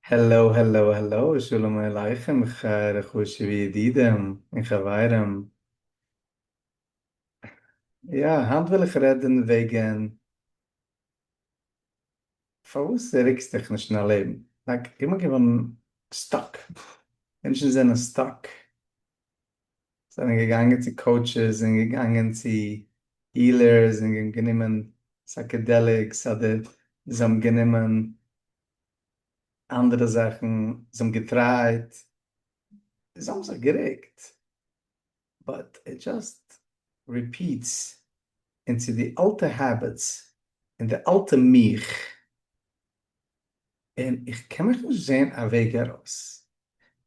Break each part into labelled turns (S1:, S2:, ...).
S1: Hello, hello, hello, שלום עליכם, חשוב'ע ידידים און חברים. יא, היינט וויל איך רעדן וועגן פארוואס רוקסט דיך נישט אין א לעבן? Like, איך בין געווארן stuck. מענטשן זענען stuck. זענען געגאנגען צו coaches און געגאנגען צו healers און גענומען psychedelics אדער זיי האבן גענומען אנדערע זאכן, זיי האבן געטרייט, זיי האבן זיך גערוקט, but it just repeats into די אלטע habits און די אלטע מיך, און איך קען מיך נישט זען א וועג ארויס,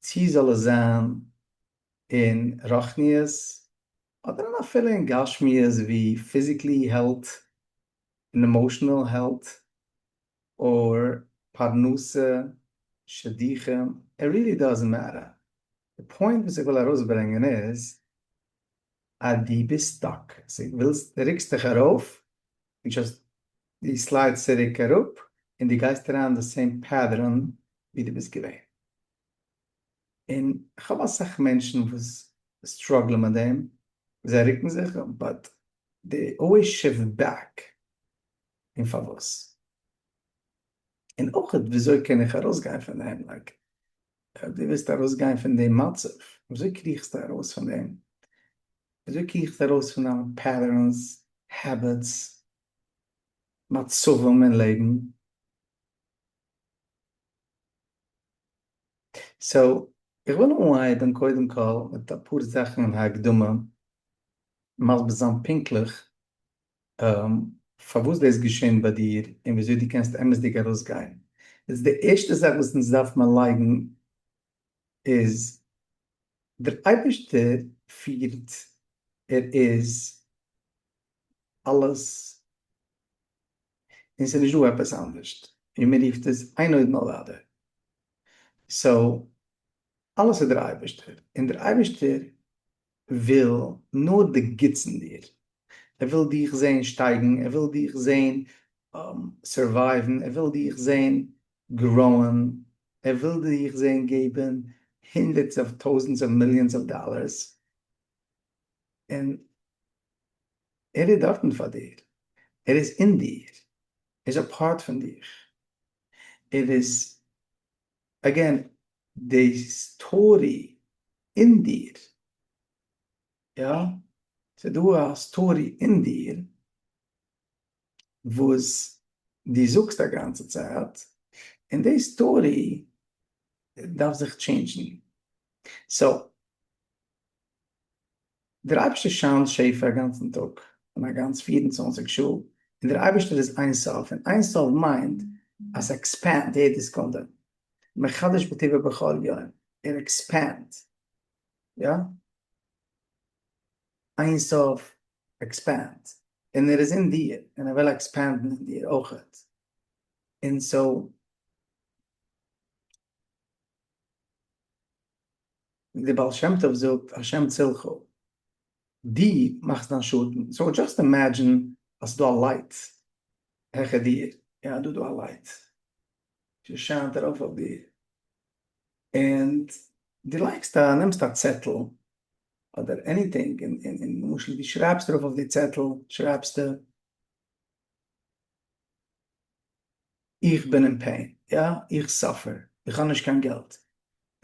S1: צי זאל עס זיין אין רוחניות אדער אין אפילו אין גשמיות ווי physically health און emotional health or פרנסה, שידוכים, it really doesn't matter. די point וואס איך וויל ארויסברענגען איז אז דו ביסט stuck, סאו ווילסט, רוקסט דיך ארויף, און just דו slide סט צוריק אראפ, און דו גייסט אריין די same pattern ווי דו ביסט געווען. און איך האב אסאך מענטשן וואס struggle ען מיט דעם, זיי רוקן זיך, but they always shift back. און פארוואס? און אויך וויאזוי קען איך ארויסגיין פון דעם? Like, אויב דו ווילסט ארויסגיין פון דעם מצב, וויאזוי קריכסטו ארויס פון דעם? וויאזוי קריכסטו ארויס פון דיינע patterns, habits, מצבים אין לעבן? So, איך וויל אנהייבן קודם כל מיט אפאר זאכן אין הקדמה, מסביר זיין פונקטליך פארוואס דאס געשען ביי דיר און וויאזוי דו קענסט אמת'דיג ארויסגיין. איז די ערשטע זאך וואס אונז דארף מען לייגן איז, דער אייבערשטער פירט, ער איז אלעס, און ס'איז נישט דא עפעס אנדערשט, ווי מען רופט עס אין עוד מלבדו. So, אלעס איז דער אייבערשטער, און דער אייבערשטער וויל נאר די גוטס אין דיר, ער וויל דיך זען שטייגן, ער וויל דיך זען survive ן, ער וויל דיך זען grow ען, ער וויל דיך זען געבן hundreds of thousands of millions of dollars, און ער איז דארטן פאר דיר, ער איז אין דיר, ער איז א part פון דיך, ער איז again די story אין דיר, יא, ס'איז דא א story אין דיר וואס דו זאגסט א גאנצע צייט, און די story דארף זיך change ן. So, דער אייבערשטער שיינט שפע א גאנצן טאג און א גאנץ 24 שעה, און דער אייבערשטער איז אין סוף, און אין סוף מיינט אז עס expand ט יעדע סעקונדע, מחדש בטבעו בכל יום, ער expand ט, יא? אין סוף expand ט, און ער איז אין דיר, און ער וויל expand ן אין דיר אויכעט, און so ווי דער בעל שם טוב זאגט השם צלך, דו מאכסט דיין שאטן, so just imagine אז ס'דא א light העכער דיר, יא דא דא א light, ס'שיינט ארויף אויף דיר, און דו לייגסט א, נעמסט א צעטל אדער anything, און למשל דו שרייבסט ארויף אויף די צעטל שרייבסטו איך בין אין pain, יא, איך suffer, איך האב נישט קיין געלט,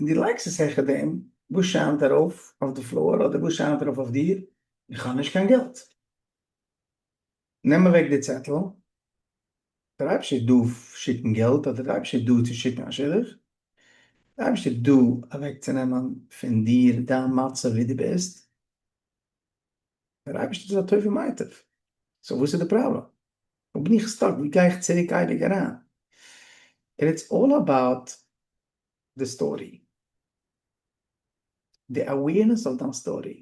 S1: און דו לייגסט עס העכער דעם, וואס שיינט ארויף אויף די floor, אדער וואס שיינט ארויף אויף דיר, איך האב נישט קיין געלט. נעם אוועק די צעטל, דער אייבערשטער איז דא שיקן געלט, אדער דער אייבערשטער איז דא צו שיקן א שידוך, דער אייבערשטער איז דא אוועקצונעמען פון דיר דיין מצב ווי דו ביסט, דער אייבערשטער איז א טוב ומייטיב, so וואס איז די פראבלעם? וואו בין איך stuck? ווי גיי איך צוריק אייביג אריין? And it's all about די story, די awareness אויף דיין story,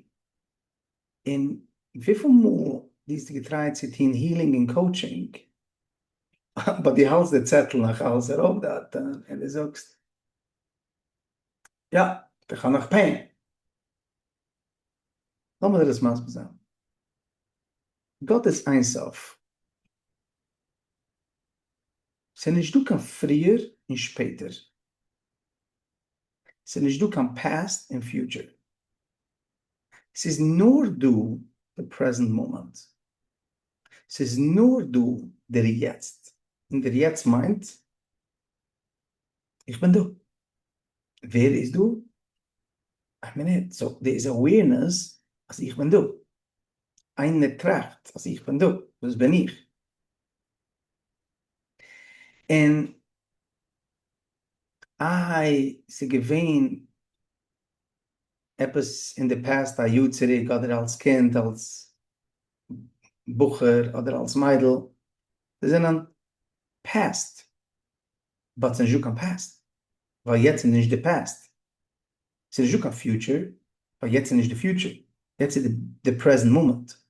S1: און וויפיל מאל דו האסט געטרייט צו טון healing און coaching, but דו האלטסט די צעטל נאך אלס ארויף דארט און דו זאגסט יא, איך האב נאך pain. לאמיר דיר עס מסביר זיין. גאט איז אין סוף. ס'איז נישט דא קיין פריער און שפעטער. ס'איז נישט דא קיין past און future. ס'איז נאר דא די present moment. ס'איז נאר דא דער יעצט. און דער יעצט מיינט איך בין דא. ווער איז דא? איין מינוט, so דא איז awareness אז איך בין דא. איינער טראכט אז איך בין דא, דאס בין איך. און איי ס'איז געווען עפעס אין די past א יאר צוריק אדער אלס קינד אלס בחור אדער אלס מיידל, זיי זענען past, but ס'איז נישטא קיין past, ווייל יעצט איז נישט די past, ס'איז נישטא קיין future, ווייל יעצט איז נישט די future, יעצט איז די present moment.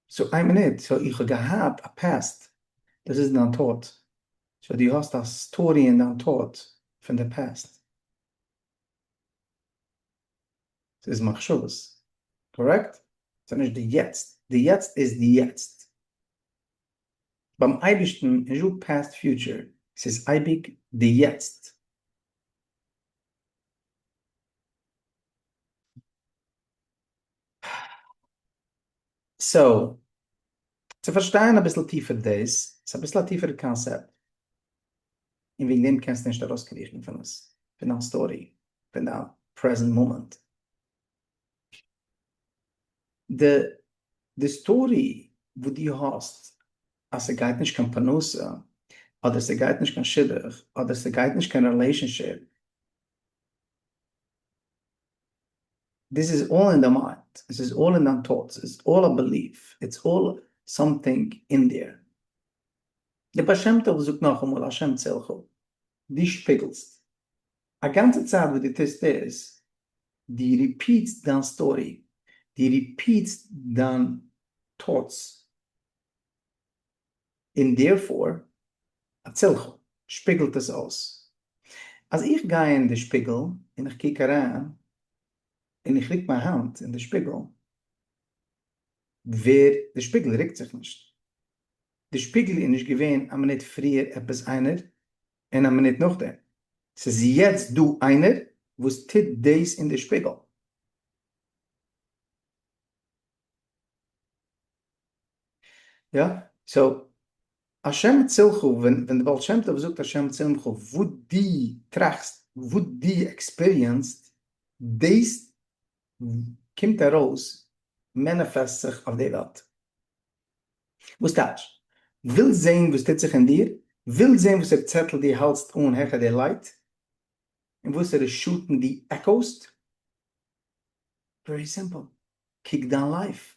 S1: So איין מינוט, so איך האב געהאט א past, דאס איז דיין thought, so דו האסט א story אין דיין thought פון די past. ס'איז מחשבות, correct? ס'איז נישט די יעצט, די יעצט איז די יעצט. ביים אייבערשטן איז נישטא past future, ס'איז אייביג די יעצט. So, צו פארשטיין אביסל טיפער דאס, ס'איז אביסל א טיפערע קאנסעפט, און וועגן דעם קענסטו נישט ארויסקריכן פון עס, פון דיין story, פון דיין present moment. די די story וואס דו האסט אז ס'גייט נישט קיין פרנסה, אדער ס'גייט נישט קיין שידוך, אדער ס'גייט נישט קיין relationship, this is all in the mind, עס איז all אין דיין thoughts, it's all a belief, it's all something in there. די בעל שם טוב זאגט נאכאמאל השם צלך, דו שפיגלסט. א גאנצע צייט וואס דו טוסט איז, דו repeat סט דיין story, דו repeat סט דיין thoughts, און therefore הצלך שפיגלט עס אויס. אז איך גיי אין די שפיגל און איך קוק אריין און איך רוק מיין האנט אין די שפיגל, ווער די שפיגל רוקט זיך נישט. די שפיגל איז נישט געווען א מינוט פריער עפעס איינער און א מינוט נאכדעם. ס'איז יעצט דא איינער וואס טוט דאס אין די שפיגל. יא, so השם צלך, ווען די בעל שם טוב זאגט השם צלך, וואס דו טראכסט, וואס דו experience סט, דאס קומט ארויס, manifest זיך אויף די וועלט. וואס טייטש? ווילסט זען וואס טוט זיך אין דיר? ווילסט זען וואסערע צעטל דו האלטסט אן העכער די light? און וואסערע שאטן דו echo סט? Very simple, קוק דיין life.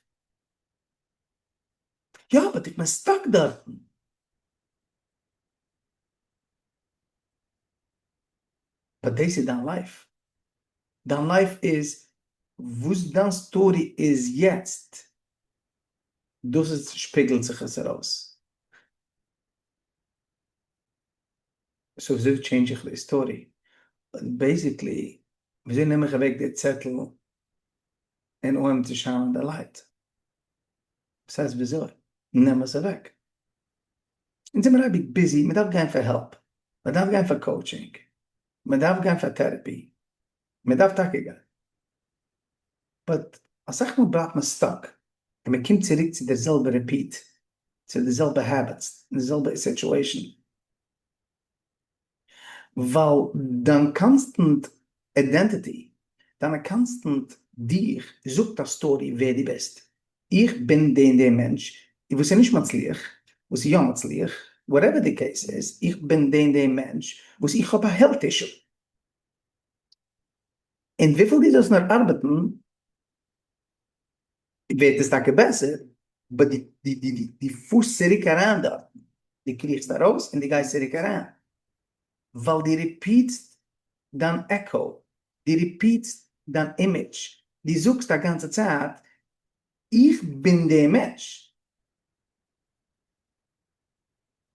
S1: יא, but איך בין stuck דארטן. But דאס איז דיין life. דיין life איז וואס דיין story איז יעצט, דאס איז שפיגלט זיך עס ארויס. So וויאזוי change איך די story? Basically וויאזוי נעם איך אוועק די צעטל און אנהייבן צו שיינען די light? וואס הייסט וויאזוי? נעם עס אוועק. אונז זעמיר אייביג busy, מען דארף גיין פאר help, מען דארף גיין פאר coaching, מען דארף גיין פאר therapy, מען דארף טאקע גיין, but אסאך מאל בלייבט מען stuck און מען קומט צוריק צו דער זעלבע repeat, צו די זעלבע habits, די זעלבע situation, ווייל דיין constant identity, דיינע constant דיך זאגט א story ווער דו ביסט, איך בין די און די מענטש וואס איז נישט מצליח, וואס איז יא מצליח, whatever די case איז, איך בין די און די מענטש וואס איך האב א health issue. און וויפיל דו זאלסט נאר ארבעטן ווערט עס טאקע בעסער, but דו פארסט צוריק אריין דארטן, דו קריכסט ארויס און דו גייסט צוריק אריין, ווייל דו repeat סט דיין עקאו, דו repeat סט דיין image, דו זאגסט א גאנצע צייט איך בין דער מענטש.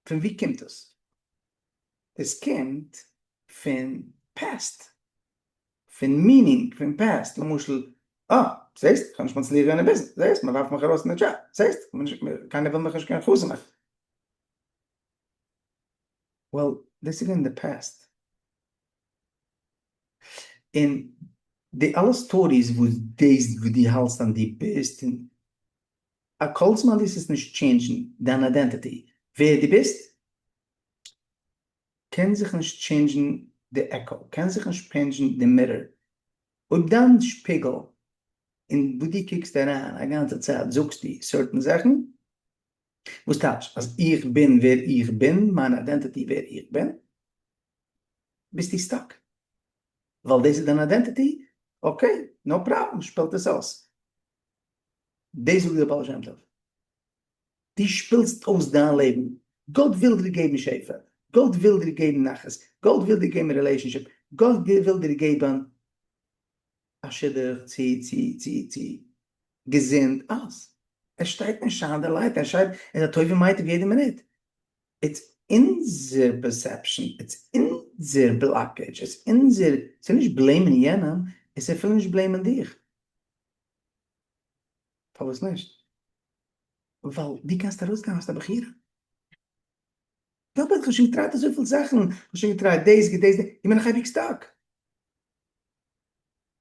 S1: פון וואו קומט עס? עס קומט פון past, פון meaning פון past, למשל, אה, זעסט, איך האב נישט מצליח געווען אין ביזנעס, זעסט, מען ווארפט מיך ארויס פון די דזשאב, זעסט, קיינער וויל מיך נישט קיין חתן מאכן. Well, דאס איז געווען די past. און די אלע stories וואס דאס וואס דו האלטסט אז דו ביסט, און א כל זמן דו עס נישט change ן דיין identity, ווער דו ביסט, קען זיך נישט change ן די echo, קען זיך נישט change ן די mirror. אויב דיין שפיגל אין וואס דו קוקסט אריין א גאנצע צייט זאגסטו certain זאכן, וואס טייטש אז איך בין ווער איך בין, מיין identity ווער איך בין, ביסטו stuck. ווייל דאס איז דיין identity, okay, no problem, שפילט עס אויס. דאס זאגט דער בעל שם טוב. דו שפילסט אויס דיין לעבן. גאט וויל דיר געבן שפע, גאט וויל דיר געבן נחת, גאט וויל דיר געבן relationship, גאט וויל דיר געבן א שידוך צו צו צו צו געזונט, אלעס. עס שטייט נישט שיין די light, עס שטייט עס איז א טוב ומייטיב יעדע מינוט. It's אונזער perception, it's אונזער blockage, עס אונזער, ס'איז נישט blame ען יענעם, עס איז אפילו נישט blame ען דיך. פארוואס נישט? ווייל דו קענסט ארויסגיין האסט א בחירה. יא אבער איך האב שוין געטרייט אזויפיל זאכן, איך האב שוין געטרייט דאס געדאס, איך בין נאך אייביג stuck.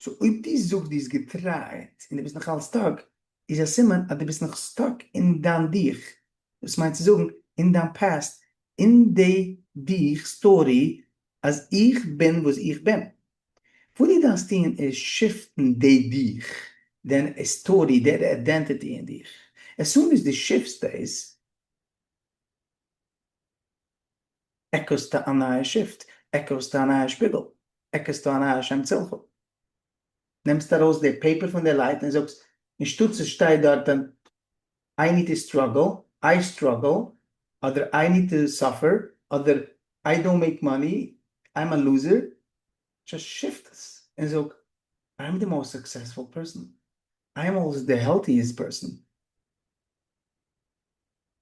S1: So אויב דו זאגסט דו האסט געטרייט און דו ביסט נאך אלץ stuck, איז א סימן אז דו ביסט נאך stuck אין דיין דיך, דאס מיינט צו זאגן אין דיין past, אין די דיך story אז איך בין וואס איך בין. וואס דו דארפסט טון איז shift ן די דיך, דיין story, די identity אין דיך. As soon as דו shift סט דאס, עקערסטו א נייע shift, עקערסטו א נייע שפיגל, עקערסטו א נייע שם צלך. נעמסט ארויס די paper פון די light און זאגסט, אנשטאט ס'שטייט דארטן I need to struggle, I struggle, אדער I need to suffer, אדער I don't make money, I'm a loser, just shift עס און זאג, I'm the most successful person, I'm also the healthiest person,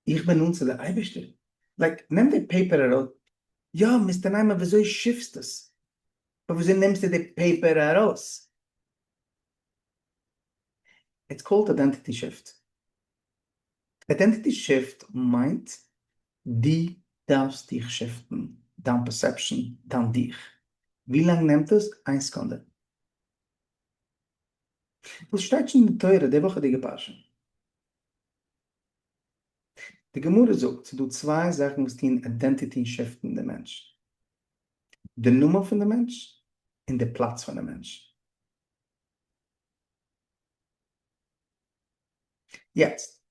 S1: איך בין נאנט צו די אייבערשטער, like נעם די paper ארויס, יא Mister ניימאן וויאזוי shift סטו עס? But וויאזוי נעמסטו די paper ארויס? It's called identity shift. Identity shift מיינט דו דארפסט דיך shift ן, דיין perception, דיין דיך. ווי לאנג נעמט עס? איין סעקונדע. וואס שטייט שוין אין די תורה די וואכעדיגע פרשה? די גמרא זאגט ס'איז דא צוויי זאכן וואס טוען identity shift ן די מענטש. די נאמען פון די מענטש און די פלאץ פון די מענטש. יעצט,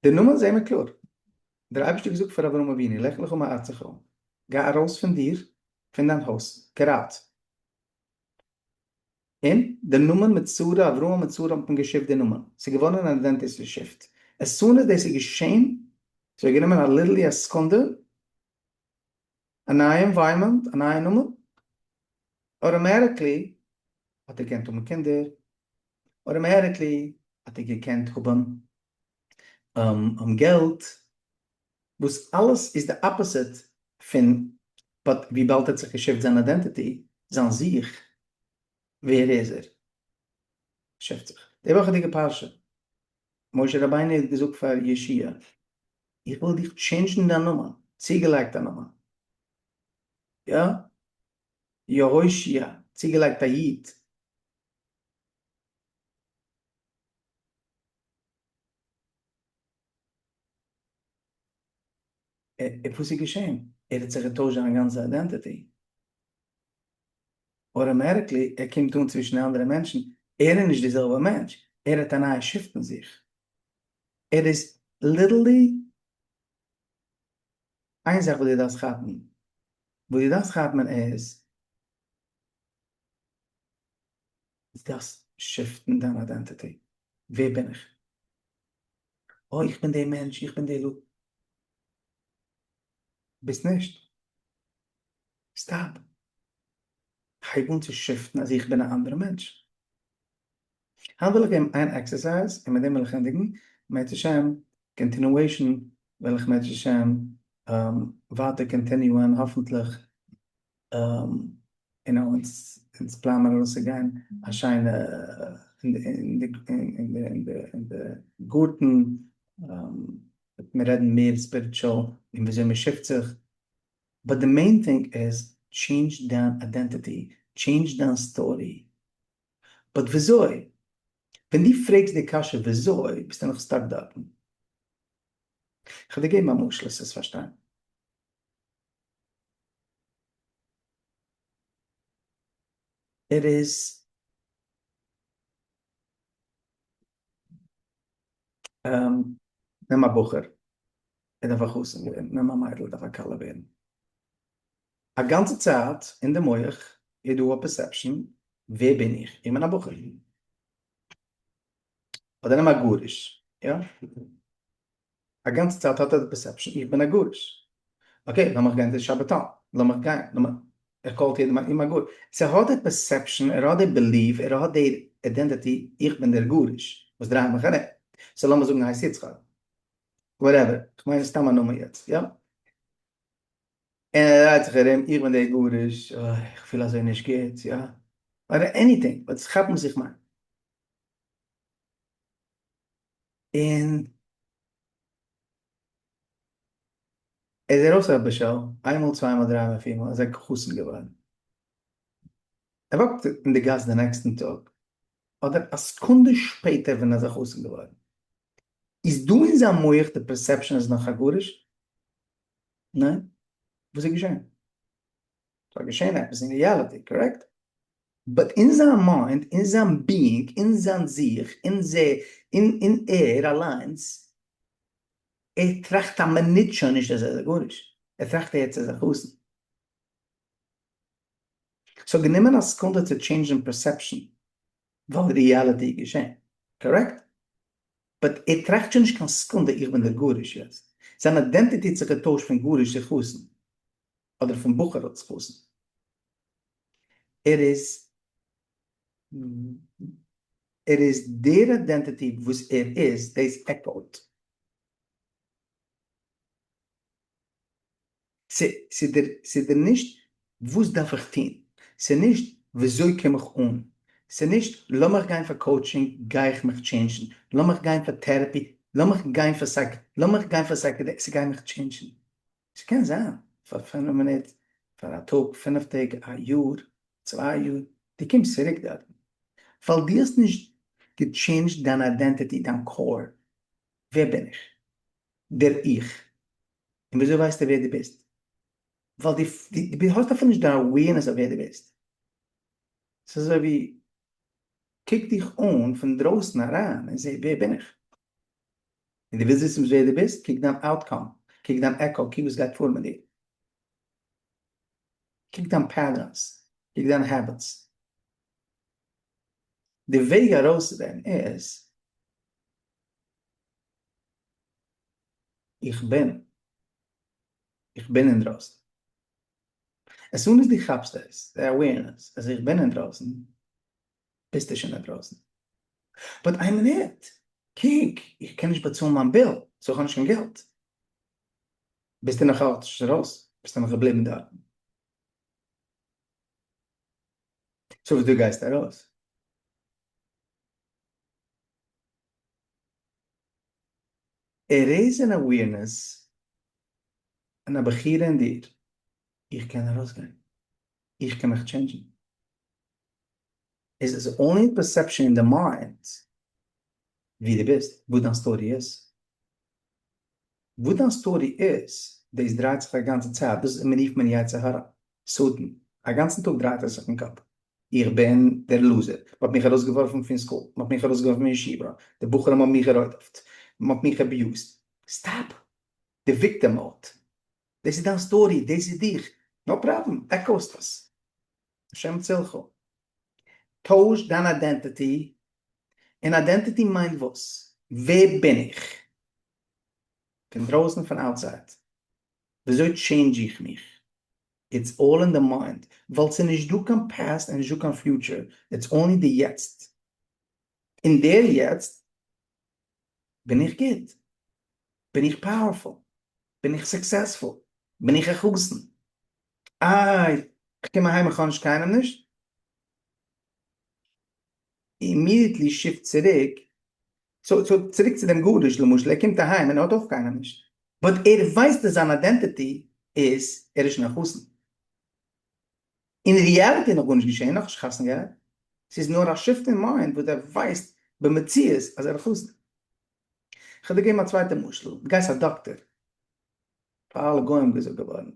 S1: די נאמען זעהן מיר קלאר. דער אייבערשטער האט געזאגט פאר אברהם אבינו, לך לך מארצך, גיי ארויס פון דיר, פון דיין הויז, get out. און די נאמען מיט שרה, אברהם מיט שרה האט מען גע shift די נאמען. ס'איז געווארן אן identity shift. As soon as דאס איז געשען, ס'האט גענומען א literally א סעקונדע, א נייע environment, א נייע נאמען, automatically האט ער געקענט האבן קינדער, automatically האט ער געקענט האבן געלט, וואס אלעס איז די opposite פון but וויבאלד ער האט זיך גע shift זיין identity, זיין זיך, ווער איז ער? Shift זיך. די וואכעדיגע פרשה, משה רבינו האט געזאגט פאר יהושע, איך וויל דיך change ן דיין נאמען, צוגעלייגט א נאמען, יא? יהושע, צוגעלייגט א איד. וואס איז געשען? ער האט זיך געטוישט זיין גאנצע identity. Automatically ער קומט אן צווישן אנדערע מענטשן, ער איז נישט די זעלבע מענטש, ער האט א נייע shift אין זיך. ער איז literally איין זאך וואס דו דארפסט כאפן, וואס דו דארפסט כאפן איז, דו דארפסט shift ן דיין identity, ווער בין איך? אוי איך בין דער מענטש, איך בין דער לו. ביסט נישט. Stop. הייב אן צו shift ן אז איך בין א אנדערע מענטש. היינט וויל איך געבן איין exercise און מיט דעם וויל איך ענדיגן, אם ירצה השם continuation וועל איך אם ירצה השם ווייטער continue ען האפענטליך און אונז אונז פלאן מיר ארויסצוגיין א שיינע אין די גארטן וועט מען רעדן מער spiritual און וויאזוי מען shift זיך. But the main thing איז, change דיין identity, change דיין story. But וויאזוי? ווען דו פרעגסט די קשיא וויאזוי, ביסטו נאך stuck דארטן. כ'וועל דיר געבן א משל עס צו פארשטיין. ער איז נעם א בחור, ער דארף א חתן ווערן, נעם א מיידל, ער דארף א כלה ווערן. א גאנצע צייט אין די מח איז דא א perception, ווער בין איך? איך בין א בחור. אדער נעם א גרוש, יא? א גאנצע צייט האט ער די perception איך בין א גרוש. Okay, לאמיך גיין צו שבתון, לאמיך גיין, לאמיך, ער call ט יעדעם איך בין א גרוש. So ער האט די perception, ער האט די belief, ער האט די identity, איך בין דער גרוש, וואס דרייט מיך ארום. So לאמיר זאגן ער הייסט יצחק. Whatever, כ'מיין סתם א נאמען יעצט, יא? און ער דרייט זיך ארום, איך בין דער גרוש, אוי, איך פיל אזוי נישט גוט, יא? אדער anything, but כאפן וואס איך מיין. און ער איז ארויס אויף באשעל, איינמאל צוויי מאל דריי מאל פיר מאל, איז ער חתן געווארן. ער walk ט אין די גאס די נעקסטן טאג, אדער א סעקונדע שפעטער ווען ער איז א חתן געווארן, איז דא אין זיין מח די perception אז נאך א גרוש? ניין? וואס איז געשען? ס'האט געשען עפעס אין reality, correct? But אין זיין mind, אין זיין being, אין זיין זיך, אין זי, אין ער אליינס, ער טראכט א מינוט שוין נישט אז ער איז א גרוש, ער טראכט יעצט ער איז א חתן. ס'האט גענומען א סעקונדע צו change ן perception, ווייל reality איז געשען, correct? But ער טראכט שוין נישט קיין סעקונדע איך בין דער גרוש יעצט. זיין identity האט זיך געטוישט פון גרוש צו חתן. אדער פון בחור צו חתן. ער איז ער איז דער identity וואס ער איז, דאס echo ט. ס'איז דיר נישט וואס דארף איך טון, ס'איז נישט וויאזוי קום איך אן, ס'איז נישט לאמיך גיין פאר coaching גיי איך מיך change ן, לאמיך גיין פאר therapy, לאמיך גיין פאר psych, לאמיך גיין פאר psychedelic, ס'גייט מיך change ן. ס'קען זיין פאר פינף מינוט, פאר א טאג, פינף טעג, א יאר, צוויי יאר, דו קומסט צוריק דארטן, ווייל דו האסט נישט גע change ט דיין identity, דיין core, ווער בין איך? דער איך. און וויאזוי ווייסטו ווער דו ביסט? ווייל דו האסט אפילו נישט דיין awareness אויף ווער דו ביסט. ס'איז אזוי ווי, קוק דיך אן פון דרויסן אריין און זע ווער בין איך? און דו ווילסט וויסן ווער דו ביסט? קוק דיין outcome, קוק דיין echo, קוק וואס גייט פאר מיט דיר. קוק דיין patterns, קוק דיין habits. די וועג ארויס צו דעם איז, איך בין. איך בין אינדרויסן. As soon as דו כאפסט דאס, די awareness אז איך בין אינדרויסן, ביסטו שוין אינדרויסן. But איין מינוט, קוק, איך קען נישט באצאלן מיין bill, so איך האב נישט קיין געלט. ביסטו נאך אלץ נישט ארויס, ביסטו נאך געבליבן דארטן. So וואס דו גייסט ארויס? ער איז אן awareness און א בחירה אין דיר, איך קען ארויסגיין, איך קען מיך change ן. עס איז only perception אין די mind ווי דו ביסט, וואס דיין story איז. וואס דיין story איז, דאס דרייט זיך א גאנצע צייט, דאס רופט מען יצר הרע, שטן, א גאנצן טאג דרייט ער זיך אין קאפ, איך בין דער loser, מען האט מיך ארויסגעווארפן פון school, מען האט מיך ארויסגעווארפן פון ישיבה, די בחורים האבן מיך גערודפ'ט, מען האט מיך abused, stop די victim mode, דאס איז דיין story, דאס איז דיך, no problem, echo סט עס, השם צלך. טויש דיין identity, און identity מיינט וואס? ווער בין איך? פון דרויסן פון outside? וויאזוי change איך מיך? It's all in the mind, ווייל ס'איז נישט דא קיין past און נישט דא קיין future, it's only די יעצט. און דער יעצט בין איך גוט? בין איך powerful? בין איך successful? בין איך א חתן? איי, איך קום אהיים איך האב נישט קיינעם נישט? Immediately shift צוריק, so צוריק צו דעם גרוש למשל, ער קומט אהיים און ער האט אויך קיינעם נישט, but ער ווייסט אז זיין identity. איז ער איז שוין א חתן. אין reality איז נאך גארנישט געשען, נאכנישט חתונה געהאט, ס'איז נאר א shift אין mind וואס ער ווייסט במציאות אז ער איז א חתן. כ'וועל דיר געבן א צווייטע משל, דו גייסט א דאקטער, פאר אלע גוים געזאגט געווארן,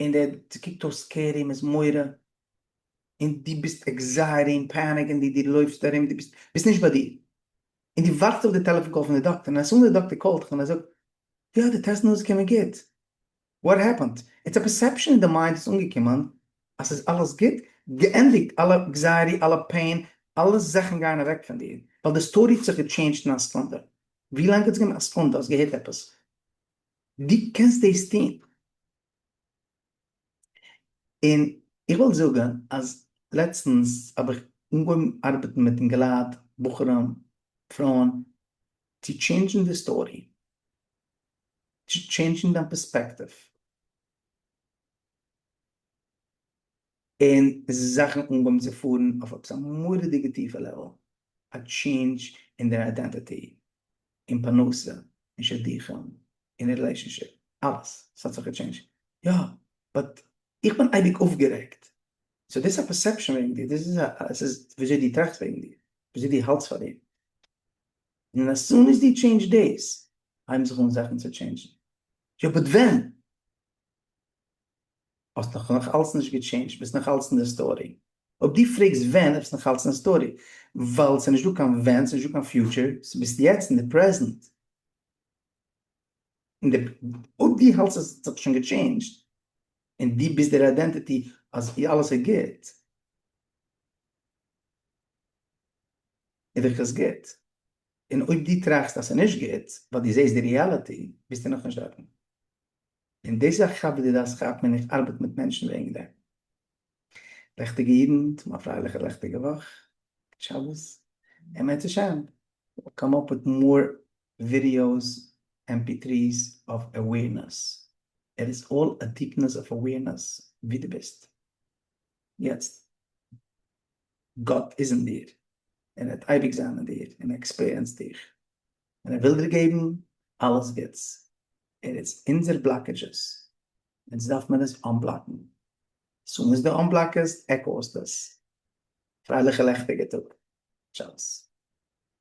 S1: און דער ס'קוקט אויס scary, מ'איז מורא, און דו ביסט anxiety און panic און דו לויפסט ארום, דו ביסט נישט ביי דיר, און דו ווארטסט אויף די טעלעפאן call פון די דאקטער, און as soon די דאקטער call ט דיך און ער זאגט, יא די test איז אויסגעקומען גוט, what happened? It's a perception אין די mind איז אנגעקומען אז ס'איז אלעס גוט, געענדיגט, אלע anxiety, אלע pain, אלע זאכן גייען אוועק פון דיר, ווייל די story האט זיך גע change ט אין א סעקונדע. ווי לאנג האט עס גענומען? א סעקונדע, האסט געהערט עפעס? דו קענסט דאס טון. און איך וויל זאגן אז לעצטנס האב איך אנגעהויבן ארבעטן מיט אינגעלייט, בחורים, פרויען, צו change ן די story, צו change ן דיין פערספעקטיוו, און זאכן אנגעהויבן צו פארן אויף עפעס א מורא'דיגע טיפע level, א change אין דער identity, אין פרנסה, אין שידוכים, אין relationship, אלעס, ס'האט זיך גע change ט, יא, but איך בין אייביג אויפגערעגט, so דאס איז א perception וועגן דיר, דאס איז א, עס איז וויאזוי דו טראכסט וועגן דיר, וויאזוי דו האלטסט פאר דיר, און as soon as דו change דאס, הייבן זיך אן זאכן צו change ן. יא but ווען? האסט נאך נאך אלץ נישט גע change ט, ביסט נאך אלץ אין די story. אויב דו פרעגסט ווען, ביסט נאך אלץ אין די story. ווייל ס'איז נישטא קיין ווען, ס'איז נישטא קיין future, ביסט יעצט אין די present. און די, אויב דו האלטסט אז עס האט זיך שוין גע change ט, און דו ביסט דער identity אז אלעס איז גוט, איז דאך עס גוט. און אויב דו טראכסט אז ס'איז נישט גוט, ווייל דו זעסט די reality, ביסטו נאכנישט דארטן. און דאס איז א כאפ וואס דו דארפסט כאפן און איך ארבעט מיט מענטשן וועגן דעם. לעכטיגע אידן, צום א פרייליכע לעכטיגע וואך, גוט שבת, און אם ירצה השם, we'll come up with more videos, MP3s of awareness. It is all a deepness of awareness ווי דו ביסט יעצט. גאט איז אין דיר, און ער וועט אייביג זיין אין דיר, און ער experience ט דיך, און ער וויל דיר געבן אלעס גוטס. ער איז אונזער blockages, אונז דארף מען עס unblock ן. Soon as דו unblock עסט, echo סט עס. פרייליכע לעכטיגע טאג. שבת.